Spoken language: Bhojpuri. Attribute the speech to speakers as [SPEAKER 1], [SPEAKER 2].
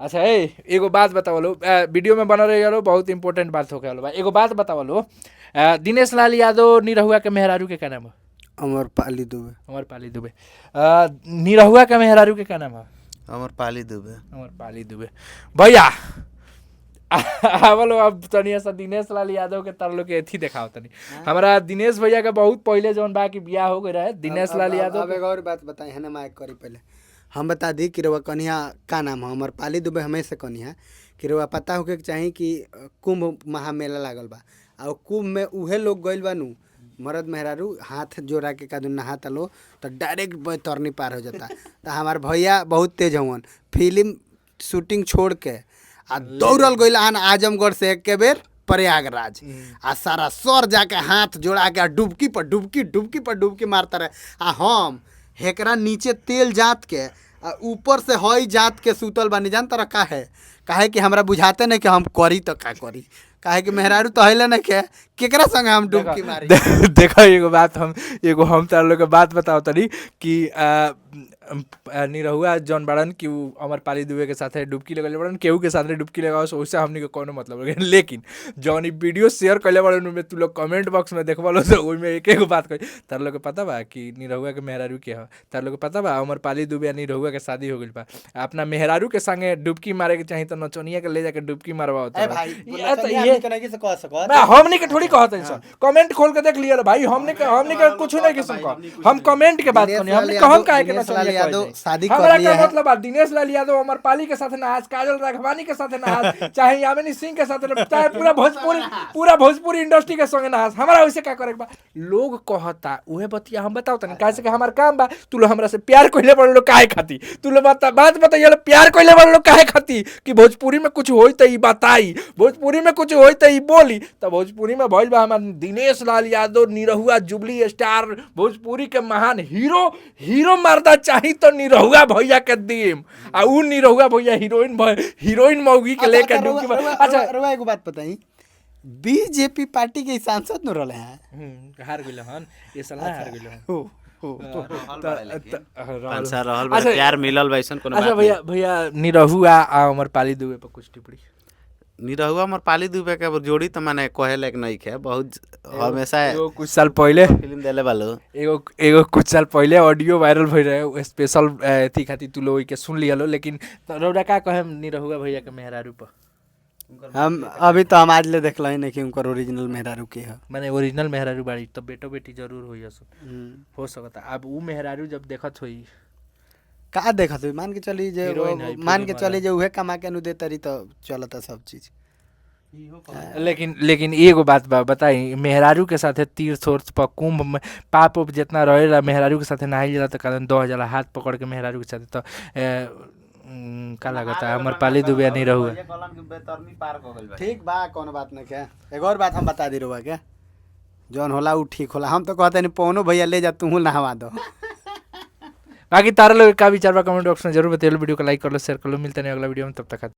[SPEAKER 1] अच्छा ए एगो बात बतावलो, वीडियो में बनल रही लो, बहुत इंपॉर्टेंट बात होके वाला बा। एगो बात बतावलो, दिनेश लाल यादव निरहुआ के मेहरारू के का नाम है?
[SPEAKER 2] अमर पाली दुबे।
[SPEAKER 1] अमर पाली दुबे। निरहुआ के मेहरारू के का नाम है?
[SPEAKER 3] अमर पाली दुबे।
[SPEAKER 1] अमर पाली दुबे। भैया आवलो अब तनी सा दिनेश लाल यादव के तार लोग के एथी देखाओ तनी। हमारा दिनेश भैया के बहुत पहले जौन बा कि बियाह हो गए रहे दिनेश लाल यादव
[SPEAKER 2] अब
[SPEAKER 1] के।
[SPEAKER 2] एगो और बात बताई है ना, माइक करी पहले हम बता दी कि रउआ कन्हैया का नाम है, अमर पाली दुबे हमेशा कन्हैया कि रउआ पता होके के चाही कि कुंभ महामेला लागल बा आ कुंभ में उहे लोग गइल बा नु मरद मेहरारू हाथ जोड़ा के कादू नहाता लो तो डायरेक्ट बैतरनी पार हो जाता। तो हमार भैया बहुत तेज हवन, फिल्म शूटिंग छोड़ के आ दौड़ल गइल आन आजमगढ़ से एक के बेर प्रयागराज आ सारा सर जाके हाथ जोड़ा के आ डुबकी पर डुबकी, डुबकी पर डुबकी मारता रहे। आ हम हेकरा नीचे तेल जात के आ ऊपर से हई जात के सुतल बानी। जान तरह काहे काहे कि हमरा बुझाते नहीं कि हम करी तो का करी, काहे कि मेहरारू तो हइले नहीं के केकरा संगे हम डुबकी मारी।
[SPEAKER 1] देखो एगो बात हम एगो हम तार लोग के बात बताओ तनी कि निरहुआ जौन बड़न कि उ अमर पाली दुबे के साथे डुबकी लगले बड़न, केहू के साथे डुबकी लगाओ सो उससे हमनी के कोनो मतलब नहीं। लेकिन जौन ई वीडियो शेयर कइले बड़न उमे तू लोग कमेंट बॉक्स में देखबा लो तो ओइमे एक एगो बात कही। तार लोग के पता बा कि निरहुआ के मेहरारू के ह? तार लोग के पता बा अमर पाली दुबे आ निरहुआ के शादी हो गइल बा? अपना मेहरारू के संगे डुबकी मारे के चाही तो नचनिया के ले जाके डुबकी मारवाओ।
[SPEAKER 2] ए भाई,
[SPEAKER 1] ये तो
[SPEAKER 2] ये
[SPEAKER 1] ये
[SPEAKER 2] के नहीं से कह सकत
[SPEAKER 1] बा, हमनी के थोड़ी कहत है सर, कमेंट खोल के देख लियो भाई, हमनी के कुछ नहीं किस्म का, हम कमेंट के बात
[SPEAKER 2] दिनेश
[SPEAKER 1] करनी, हमनी
[SPEAKER 2] लाल
[SPEAKER 1] कहम
[SPEAKER 2] यादव-
[SPEAKER 1] काहे के
[SPEAKER 2] दिनेश
[SPEAKER 1] नचनिया
[SPEAKER 2] लाल
[SPEAKER 1] कहल
[SPEAKER 2] यादव
[SPEAKER 1] जाई?
[SPEAKER 2] शादी कर
[SPEAKER 1] हमरा
[SPEAKER 2] लिया
[SPEAKER 1] का
[SPEAKER 2] है।
[SPEAKER 1] मतलब बा दिनेश लाल यादव अमर पाली के साथ नाच, काजल राघवानी के साथ नाच, चाहे यामिनी सिंह के साथ नाच, चाहे पूरा भोजपुरी इंडस्ट्री के संगे नाच, हमरा वैसे का करे के बा? लोग कहता उहे बतिया हम बताओ तनी, काहे से कि हमार काम बा। तू लोग हमरा से प्यार कइले बड़ लोग काहे खाती? तू लोग बता बात बताइए, प्यार कइले बड़ लोग काहे खाती कि भोजपुरी में कुछ होई त ई बताई, भोजपुरी में कुछ होई त ई बोली? त भोजपुरी में भइल बा हमार दिनेश लाल यादव निरहुआ जुबली स्टार भोजपुरी के महान हीरो, हीरो मर्दा चाही तो निरहुआ भैया के दीम आ उ निरहुआ भैया हीरोइन हीरोइन मौगी के लेके डुबकी अच्छा
[SPEAKER 2] रुआ एगो बात बताई, बीजेपी पार्टी के सांसद न रहले हैं?
[SPEAKER 1] हार गेल हन, ये साल ना हार गेल हन।
[SPEAKER 2] हो हो
[SPEAKER 3] पाँच साल रहल बा, प्यार मिलल बा, ऐसन कोनो
[SPEAKER 1] अच्छा
[SPEAKER 3] बात
[SPEAKER 1] भैया, भैया निरहुआ आ अमर पाली दुबे पर कुछ टिप्पणी।
[SPEAKER 3] नहीं। निरहुआ अमर पाली दुबे के जोड़ी तो माने कहे लायक नहीं है, बहुत हमेशा
[SPEAKER 1] एगो कुछ साल पहले
[SPEAKER 3] फिल्म देले बालो।
[SPEAKER 1] एगो एगो कुछ साल पहले ऑडियो वायरल भइल रहे स्पेशल अथी खातिर, तू लोग के सुन लिहलो। लेकिन रौरा का कहे निरहुआ भैया के मेहरारू पर?
[SPEAKER 2] हम अभी तो हम आज ले देखल ही नहीं कि उनकर ओरिजिनल मेहरारू के है।
[SPEAKER 1] माने ओरिजिनल मेहरारू बाड़ी तो बेटो बेटी जरूर होई असो, हो सकता अब उ मेहरारू जब देखत होई।
[SPEAKER 2] का देखत होई? मान के चली जे
[SPEAKER 1] हीरोइन है,
[SPEAKER 2] मान के
[SPEAKER 1] फिल्म
[SPEAKER 2] चली जे उहे कमा के नु दे तरी तो चलता सब चीज।
[SPEAKER 1] लेकिन लेकिन एगो बात बा बताई, मेहरारू के साथे तीर्थ उर्थ पर कुंभ में पाप उप जितना रहेला मेहरारू के साथे नहाइल जाला त कारण दह जाला हाथ पकड़ के मेहरारू के साथे त का लागता अमर पाली दुबे नहीं रहुआ?
[SPEAKER 2] ठीक बा, कोनो बात नहीं के। एगो और बात हम बता दी रुआ के, जौन होला उ ठीक होला। हम तो कहते नहीं पौनो भैया ले जा तू नहवा दो।
[SPEAKER 1] बाकी तारा लोग का विचार बा कमेंट बॉक्स में जरूर बताइए। वीडियो को लाइक कर लो, शेयर कर लो। मिलते हैं अगला वीडियो में, तब तक।